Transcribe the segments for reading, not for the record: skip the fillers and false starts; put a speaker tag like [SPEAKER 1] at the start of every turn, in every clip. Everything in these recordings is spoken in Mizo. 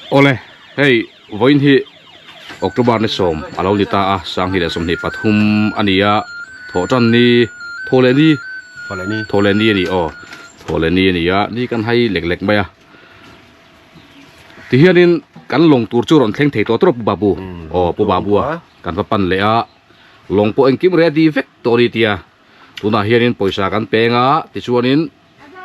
[SPEAKER 1] Awle hei vawiin hi October ni sawm a lo ni ta a sanghnih leh sawmhnih pathum a ni a thawh tan ni thaw leh ni thaw leh ni a ni aw thaw leh ni a ni a ni kan hai lek lek mai a tihianin kan lawng tur chu rawn thleng thei tawh tawp Pu Babu aw Pu Babu a kan va pan leh a lawng pawh engkim ready vek tawh a ni tia tunah hianin pawisa kan peng a tichuanin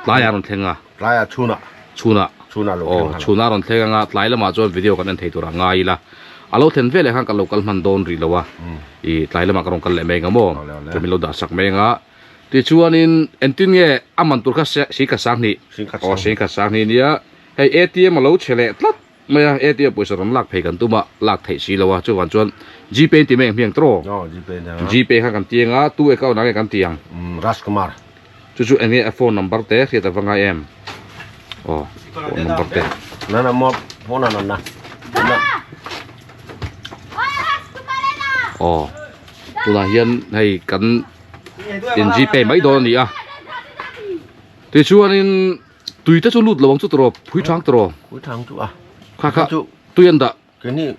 [SPEAKER 1] tlaiah a rawn thleng a
[SPEAKER 2] tlaiah chhunah
[SPEAKER 1] chhunah
[SPEAKER 2] chhunah lo thleng
[SPEAKER 1] aw chhunah a rawn thleng anga tlai lamah chuan video kan en thei tur a ngai ila a lo thlen veleh khan kan lo kal hman dawn rih lo a ih tlai lamah ka rawn kal leh mai anga maw chu min lo dah sak mai anga tichuanin engtin nge a man tur kha singkhat sanghnih aw singkhat sanghnih nia hei atm a lo chhe leh tlat Mai a, ATM pawisa rawn lak phei kan tum a, lak theih si lo a, chuvang chuan Gpay an ti mai ang hmiang tawh
[SPEAKER 2] Aw, Gpay nia.
[SPEAKER 1] Gpay kha kan ti anga, tu account ah nge kan ti ang?
[SPEAKER 2] Umm, Rajkumar.
[SPEAKER 1] Chu chu enge a phone number te hriat a va ngai em? Aw, phone number te.
[SPEAKER 2] Na na mo phone na na. Na.
[SPEAKER 1] Aw, tunah hian hei kan in Gpay mai dawn a ni a. Tichuanin. Tui te chu lut lo ang chu tawh phui thang tawh.
[SPEAKER 2] Phui thang chu a.
[SPEAKER 1] Kha kha chu tui an dah.
[SPEAKER 2] Keni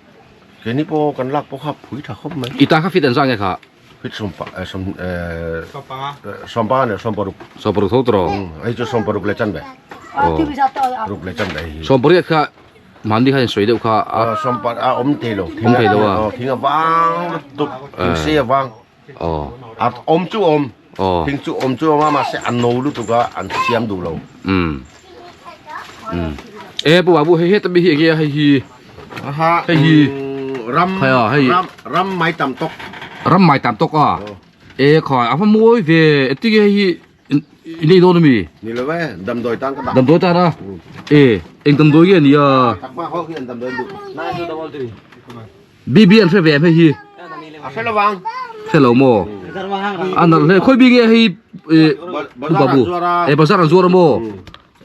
[SPEAKER 2] keni pawh kan lak pawh kha phui tha khawp mai.
[SPEAKER 1] I ta kha fit an zah nge kha?
[SPEAKER 2] Fit sawmpa eh sawm eh sawmpa ne sawmparuk.
[SPEAKER 1] Sawmparuk tho tawh.
[SPEAKER 2] Hei chu sawmparuk leh chanve. Ruk leh chanve hi.
[SPEAKER 1] Sawmpariat kha mahni kha in sawi deuh kha
[SPEAKER 2] a. Sawmpa a awm thei lo.
[SPEAKER 1] Awm thei lo a.
[SPEAKER 2] Thing a vang lutuk thing sei a vang.
[SPEAKER 1] Aw.
[SPEAKER 2] A awm chu awm.
[SPEAKER 1] Aw.
[SPEAKER 2] Thing chu awm chu awm a mahse a no lutuk a an siam duh lo.
[SPEAKER 1] Um. Um. E pu babu hei heta mi hi enge a hei hi.
[SPEAKER 2] Aha.
[SPEAKER 1] Hei hi.
[SPEAKER 2] Ram
[SPEAKER 1] Khai a hei.
[SPEAKER 2] ram ram mai tam tok.
[SPEAKER 1] Ram mai tam tok a. E khai a va mawi ve etinge hei hi i nei dawn ami?
[SPEAKER 2] Ni lo e damdawi tan ka dah.
[SPEAKER 1] Damdawi tan a? E eng damdawi nge nia?
[SPEAKER 2] Takma ho hi an damdawi duh.
[SPEAKER 3] 9233.
[SPEAKER 1] BB an hre ve em hei hi?
[SPEAKER 2] A hre lovang.
[SPEAKER 1] Hre lo maw? A nalh hle. Khawi bi nge hei Pu Babu? E bazar an zuar a maw?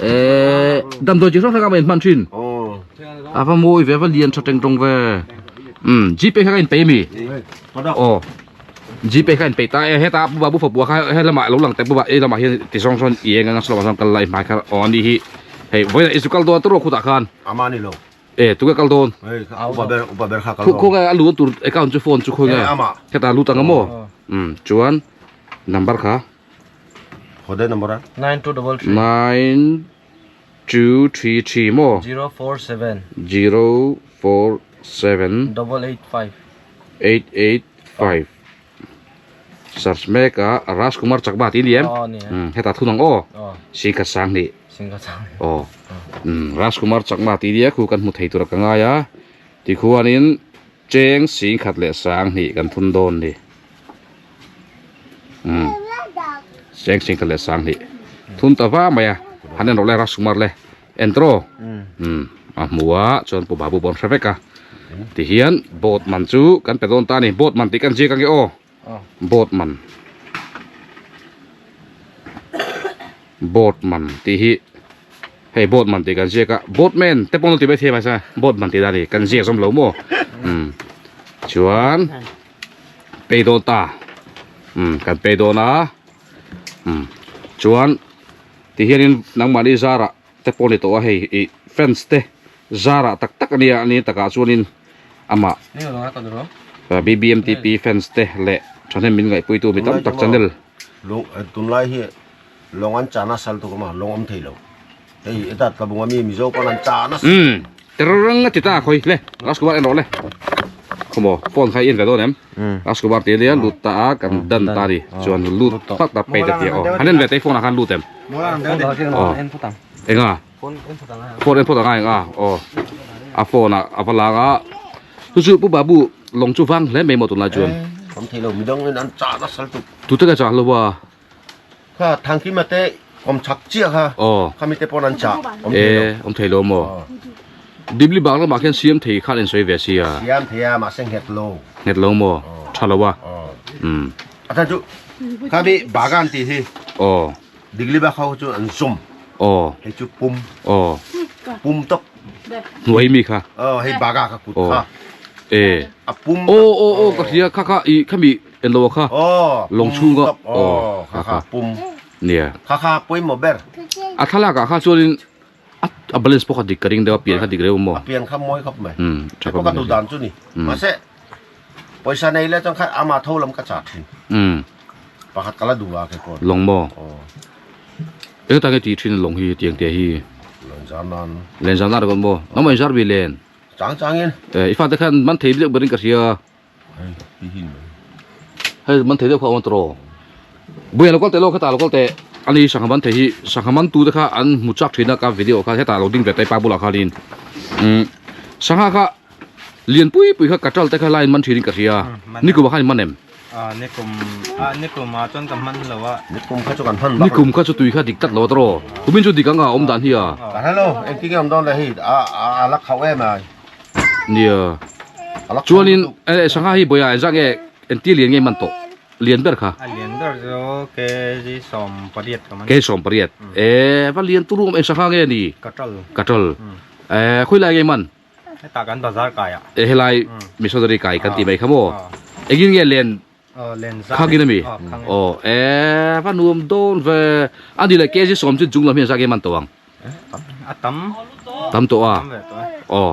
[SPEAKER 1] E damdawi chi hrang hrang a in hman thin. A va mawi ve, a va lian tha teng tawng ve. Um Gpay kha ka in pei ami? Aw. Gpay kha in pei ta e heta Pu Babu fapua kha he lamah lo lang teh Pu Ba ei lamah hian ti zawng sawn i eng anga saw lamah sawn kal la i hmai kha aw ani hi. Hei vawiin ah i zu kal dawn a tawrh khutah khan.
[SPEAKER 2] Ama ni lo.
[SPEAKER 1] E tunge kal dawn?
[SPEAKER 2] Hei upa ber upa ber kha kal dawn.
[SPEAKER 1] Khawnge a lut tur account chu phone chu khawnge?
[SPEAKER 2] E ama.
[SPEAKER 1] Heta lut ang maw? Um chuan number kha.
[SPEAKER 2] Khawde number a?
[SPEAKER 3] 9233.
[SPEAKER 1] 9233 maw?
[SPEAKER 3] 047.
[SPEAKER 1] 047.
[SPEAKER 3] 885.
[SPEAKER 1] 885. Search mek a Rajkumar Chakma tih a ni em?
[SPEAKER 3] Aw ni e.
[SPEAKER 1] Um heta thun ang aw.
[SPEAKER 3] Aw.
[SPEAKER 1] Singkhat sang hnih.
[SPEAKER 3] Singkhat sang hnih.
[SPEAKER 1] Aw. Um Rajkumar Chakma tih a nia khu kan hmu thei tur a ka ngai a. Tikhuanin cheng singkhat leh sang hnih kan thun dawn ni. Um cheng singkhat leh sang hnih thun ta va mai a. Han en rawh le Rajkumar le. Entro um a hmu a chuan Pu Babu pawh an hre vek a tihian boat man chu kan pe dawn ta a ni boat man tih kan ziak ange aw boat man boat man tih hi hei boat man tih kan ziak a boat man te pawh an lo ti mai thei mahse boat man tih dan a ni kan ziak zawm lo maw um chuan pay dawn ta um kan pay dawn a um chuan. Ti hianin nangmahni zarah te pawh a ni tawh a hei ih fans te zarah tak tak a nia a ni takah chuanin amah BBMTP fans te leh thahnem min ngaihpuitu mi tam tak channel.
[SPEAKER 2] Lung tunlai hi lawng an chana sal tuk awm a lawng awm thei lo hei heta tlabung ami Mizo pawn an chana sal.
[SPEAKER 1] Umm terreng a ti ta khawi le Rajkumar en rawh le khawmaw phone kha i en ve dawn em. Rajkumar tih ania lut ta a kan dan ta a ni chuan lut phak ta pei ta tih a aw han en ve teh phone ah khan lut em aw enga phone en phawt ang a enga aw a phone ah a va lang a chu chu pu babu lawng chu vang hle mai maw tunlai chuan
[SPEAKER 2] awm thei lo midang in an chah nasa lutuk
[SPEAKER 1] tu te ka chah lo a
[SPEAKER 2] kha thangkima te awm chak chiah kha
[SPEAKER 1] aw
[SPEAKER 2] khami te pawn an chah awm thei lo
[SPEAKER 1] e awm thei lo maw dibli bang lamah khian siam thei khan in sawi ve sia
[SPEAKER 2] siam thei a mahse nghet lo
[SPEAKER 1] nghet lo maw tha lo a um
[SPEAKER 2] a than chu khami bagan tih hi
[SPEAKER 1] aw
[SPEAKER 2] digli bak ho chu an zum
[SPEAKER 1] aw
[SPEAKER 2] hei chu pum
[SPEAKER 1] aw
[SPEAKER 2] pum tok
[SPEAKER 1] hnuai mi kha
[SPEAKER 2] aw hei baga kha kut kha
[SPEAKER 1] e
[SPEAKER 2] a pum
[SPEAKER 1] aw aw aw ka hria kha kha i khami En lo kha.
[SPEAKER 2] Aw.
[SPEAKER 1] Lawng chhunga.
[SPEAKER 2] Aw. Kha kha pum.
[SPEAKER 1] Nia.
[SPEAKER 2] Kha kha pawimawh ber.
[SPEAKER 1] A thlalak ah kha chuanin A balance pawh kha dik ka ring deuh a pian kha dik reuh maw?
[SPEAKER 2] A pian kha mawi khawp mai.
[SPEAKER 1] Umm tha
[SPEAKER 2] khawp mai. Ka duh dan chu ni. Mahse pawisa nei leh chuan kha ama tho lam ka chah thin.
[SPEAKER 1] Umm.
[SPEAKER 2] Pakhat ka la duh a kei pawh.
[SPEAKER 1] Lawng maw?
[SPEAKER 2] Aw.
[SPEAKER 1] Eng tak nge tih thin lawng hi tiang te hi?
[SPEAKER 2] Len zar nan.
[SPEAKER 1] Len zar nan ringawt maw? Nangmah in zar mi len?
[SPEAKER 2] Chang chang in.
[SPEAKER 1] Eh i fate khan man thei deuh berin ka hria. Hei man thei deuh kha a awm tawh aw. Buia lo kal teh lo khetah lo kal teh ani sangha man thei hi sangha man tu te kha an hmu chak thin a ka video kha hetah lo ding ve ta i pa bulah khanin umm sangha kha lian pui pui kha katal te kha line man thin in ka hria nikum ah khan in man em?
[SPEAKER 3] Nikum ah nikum ah chuan ka man lo a.
[SPEAKER 2] Nikum kha chu kan hman bak lo.
[SPEAKER 1] Nikum kha chu tui kha dik tak lo a tawh aw. Kumin chu dik ang a awm dan hi a.
[SPEAKER 2] Ka hello engtin nge awm dawn le hei a a la khauh em ai.
[SPEAKER 1] Nia. Chuanin eh sangha hi bawia engzah nge entir lian nge man tawh? Lian ber kha.
[SPEAKER 3] A lian ber chu kg 18 ka man.
[SPEAKER 1] Kg 18. Eh va lian turu awm eng sangha nge ni?
[SPEAKER 3] Katal.
[SPEAKER 1] Katal. Eh khawi lai nge man?
[SPEAKER 3] Hetah kan bazar kai ah.
[SPEAKER 1] Eh helai missionary kai kan tih mai kha maw? Engin nge len Khangin ami? Aw eh va nuam dawn ve. A ni leh kg 10 chu chung lam hian zah nge man tawh ang?
[SPEAKER 3] A tam.
[SPEAKER 1] Tam tawh a? Aw.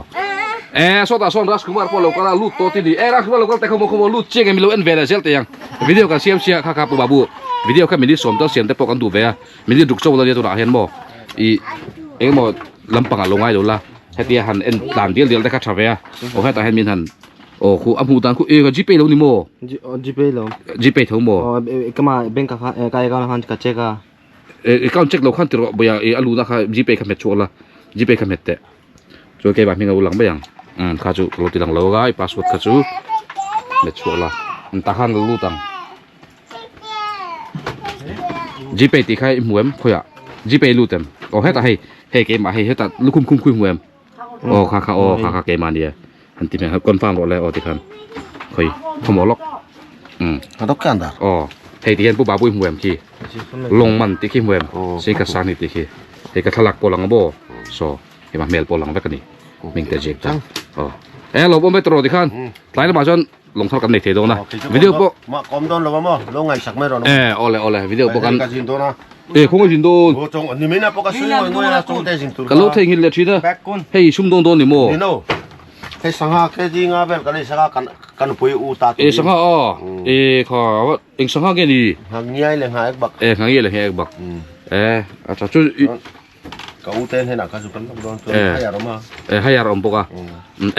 [SPEAKER 1] Eh sawtah sawn Rajkumar pawh lo kal a lut tawh ti ni. Eh Rajkumar lo kal teh khaw maw khaw maw lut chiang em ilo en ve leh zel teh ang. Video kan siam sia kha kha Pu Babu video kha minute 10 tal siam te pawh kan duh ve a. Minute ruk chauh la nia tunah hian maw i engemaw lampangah lo ngai lo la hetia han en tlan dial dial te kha tha ve a. Aw hetah hian min han Aw khu a hmuh dan khu e ka gpay lo ni maw?
[SPEAKER 3] Gpay lo.
[SPEAKER 1] Gpay tho maw?
[SPEAKER 3] Aw ka ma bank ka kha ka account khan ka check a.
[SPEAKER 1] E account check lo khan ti rawh bawia e a luna kha gpay kha hmet chhuak la gpay kha hmet teh. Chuan keimah hming a lo lang mai ang. Umm kha chu ka lo ti lang lo a i password kha chu hmet chhuak la. Tah khan lo lut ang. Gpay tih kha i hmu em khawiah gpay lut em? Aw hetah hei hei keimah hei hetah lukhum khum khu i hmu em? Aw kha kha aw kha kha keimah nia han ti hmel confirm rawh le aw tikhan khawi khawmawh lawk um
[SPEAKER 2] Ka dawk kian dar.
[SPEAKER 1] Aw hei ti hian Pu Babu i hmu em khi lawng man tih khi hmu em sei ka sang ni tih khi hei ka thlalak pawh lang a maw saw keimah hmel pawh lang vek a ni hming te ziak ta aw e lo awm ve tawh rawh tikhan tlai lamah chuan lawng thar kan nei thei dawn a video pawh
[SPEAKER 2] mah kawm dawn lo a maw lo ngaihsak mai rawh
[SPEAKER 1] e awle awle video pawh kan
[SPEAKER 2] ka zin dawn a
[SPEAKER 1] e khawngaih zin dawn
[SPEAKER 2] aw chawng ni mai na pawh ka sawi ngawi ngawi a chawng te zin tur
[SPEAKER 1] ka lo thei nghilh leh thin a hei sum dawn dawn ni maw
[SPEAKER 2] ni no hei sangha kg nga vel kan ei sangha kan kan pui u ta
[SPEAKER 1] e sangha a e kha eng sangha nge ni
[SPEAKER 2] ngangiai leh ngha ek bak
[SPEAKER 1] e ngangiai leh ngha ek bak e acha chu
[SPEAKER 2] Ka u te hnenah ka zu kan lawk dawn chuan haiar awm a.
[SPEAKER 1] E haiar awm bawk a.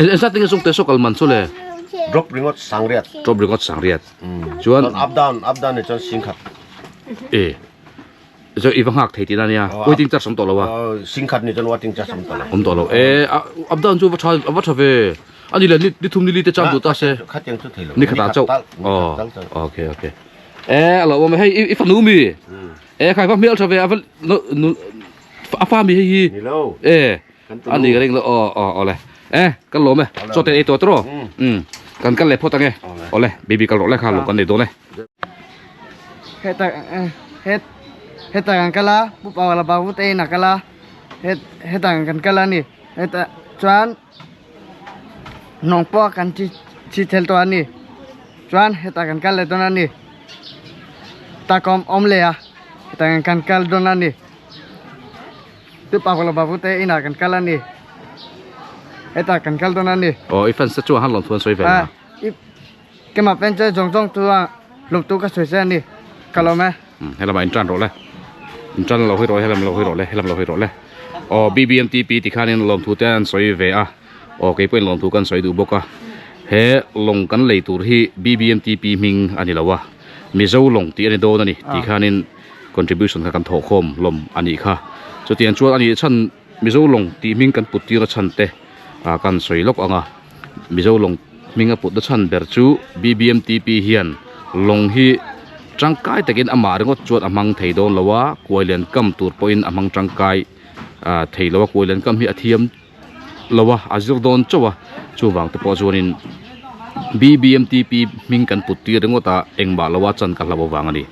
[SPEAKER 1] Engzat tinge chung te saw kal man chu le?
[SPEAKER 2] Drop ringawt sangriat.
[SPEAKER 1] Drop ringawt sangriat. Chuan
[SPEAKER 2] up down up down ni chuan singkhat.
[SPEAKER 1] E chu i va nghak thei tihna nia. Waiting charge awm tawh lo a.
[SPEAKER 2] Singkhat ni chuan waiting charge awm tawh lo.
[SPEAKER 1] Awm tawh lo. E up down chu va tha va tha ve. Ani le ni thum ni li te chang duh ta se.
[SPEAKER 2] Khatiang chu thei lo.
[SPEAKER 1] Ni khatah chauh. Okay okay. E a lo awm e hei i fanu mi. E khai va hmel tha ve a va a fa mi hei hi e a ni ka ring lo aw aw awle e kan lawm e chaw te ei tawh tawh um kan kal leh phawt ange awle baby kal rawh le kha lawm kan nei dawn e
[SPEAKER 4] heta het heta kan kal a pu pawla babu te in a kal a het heta kan kal a ni heta chuan nawng pawh kan chi chi thel tawh a ni chuan heta kan kal leh dawn a ni. Takawm awm leh a hetiang kan kal dawn a ni chu Pawla babu te inah kan kal a ni hetah kan kal dawn a ni.
[SPEAKER 1] Aw i fans te chuan han lawm thu an sawi ve na.
[SPEAKER 4] I keimah fans te zawng zawng chuan lawm thu ka sawi che a ni ka lawm e.
[SPEAKER 1] Helamah in tan rawh le in tan lo hawi rawh helam lo hawi rawh le helam lo hawi rawh le aw BBMTP ti khanin lawm thu te an sawi ve a. Aw kei pawhin lawmthu kan sawi duh bawk a, he lawng kan lei tur hi BBMTP hming a ni lo a, Mizo lawng tih a ni dawn a ni tih khanin contribution kha kan thawh khawm hlawm a nih kha. Chutiang chuan a nih chhan Mizo lawng tih hming kan put tir a chhan te kan sawi lawk ang a, Mizo lawng hming a put na chhan ber chu BBMTP hian lawng hi tangkai takin amah ringawt chuan a hmang thei dawn lo a, kuailian kam tur pawhin a hmang tangkai thei lo a, kuailian kam hi a thiam. lo a a zir dawn chauh a chuvang te pawh chuanin B_B_M_T_P hming kan put tir ringawt a engmah lo a chan ka hlauh avang a ni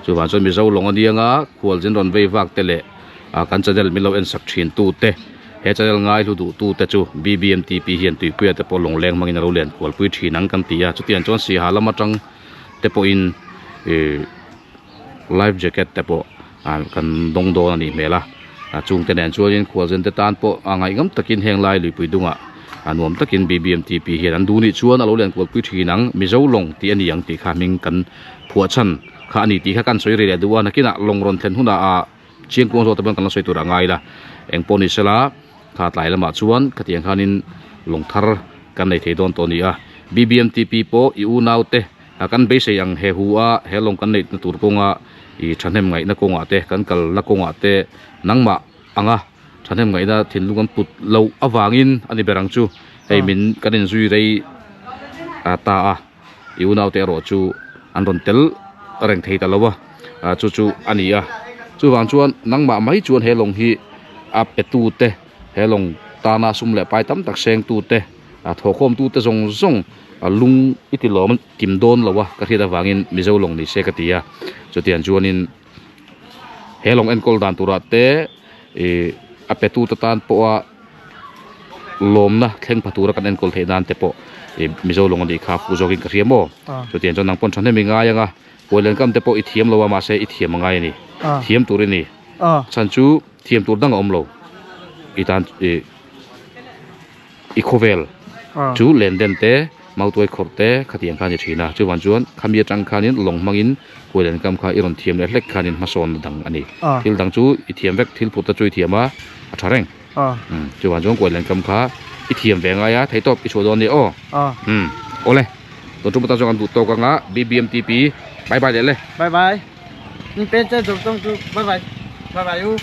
[SPEAKER 1] chuvang chuan mizo lawng aniang a khual zin rawn vei vak te leh ah kan channel min lo en sak thin tu te he channel ngai hlu duh tu te chu B_B_M_T_P hian tuipuia te pawh lawng leng hmangin a lo len kual pui thin ang kan ti a chutiang chuan siaha lam atang te pawhin ihh life jacket te pawh ah kan dawng dawn a nih hmel a. A chungte nen chuanin khualzente tan pawh a ngaihngam takin heng lai luipui dungah a nuam takin BBMTP hian an duh nih chuan a lo len kualpui thin ang Mizo lawng tih a ni ang tih kha hming kan phuah chhan kha a ni tih kha kan sawi rih leh duh a nakinah lawng rawn thlen hunah a chiangkuang zawk te pawhin kan la sawi tur a ngai la eng pawh ni sela kha tlai lamah chuan khatiang khanin lawng thar kan nei thei dawn tawh a ni a BBMTP pawh i unaute A kan beisei ang he hu a, he lawng kan neihna tur kawnga i thahnem ngaihna kawngah te, kan kalna kawngah te nangmah anga thahnem ngaihna thinlung an put loh avangin a ni ber ang chu. Hei min kan inzui rei ta a, i unaute erawh chu an rawn tel reng thei ta lo a, chu chu a ni a. Chuvang chuan nangmah mai chuan he lawng hi a petute, he lawng tana sum leh pai tam tak sengtute, A thawhkhawmtute zawng zawng a lung i ti lawm kim dawn lo a ka hriat avangin Mizo lawng ni se ka ti a, chutiang chuanin he lawng enkawl dan turah te ih a petute tan pawha lawmna thleng pha tura kan enkawl theih nan te pawh ih Mizo lawng a nih kha fuh zawkin ka hria maw? Chutiang chuan nang pawn thahnem i ngai ang a, Puailen kam te pawh i thiam lo a mahse i thiam a ngai a ni, thiam tur i ni, chhan chu thiam tur dang a awm lo i tan ih. I khawvel chu len den te, mautuai khawrh te khatiang kha a ni thin a, chuvang chuan khami atang khanin lawng hmangin huai len kam kha i rawn thiam leh hlek khanin hmasawnna dang a ni. Thil dang chu i thiam vek, thil phut te chu i thiam a, a tha reng. Chuvang chuan kuai len kam kha i thiam ve ngai a, theihtawp i chhuah dawn a ni aw. Awle, tun tum atan chuan kan duh tawk anga BBMTP bye bye leh le.
[SPEAKER 4] Bye bye. Ni pen chen zawng zawng chu bye bye. Bye bye u.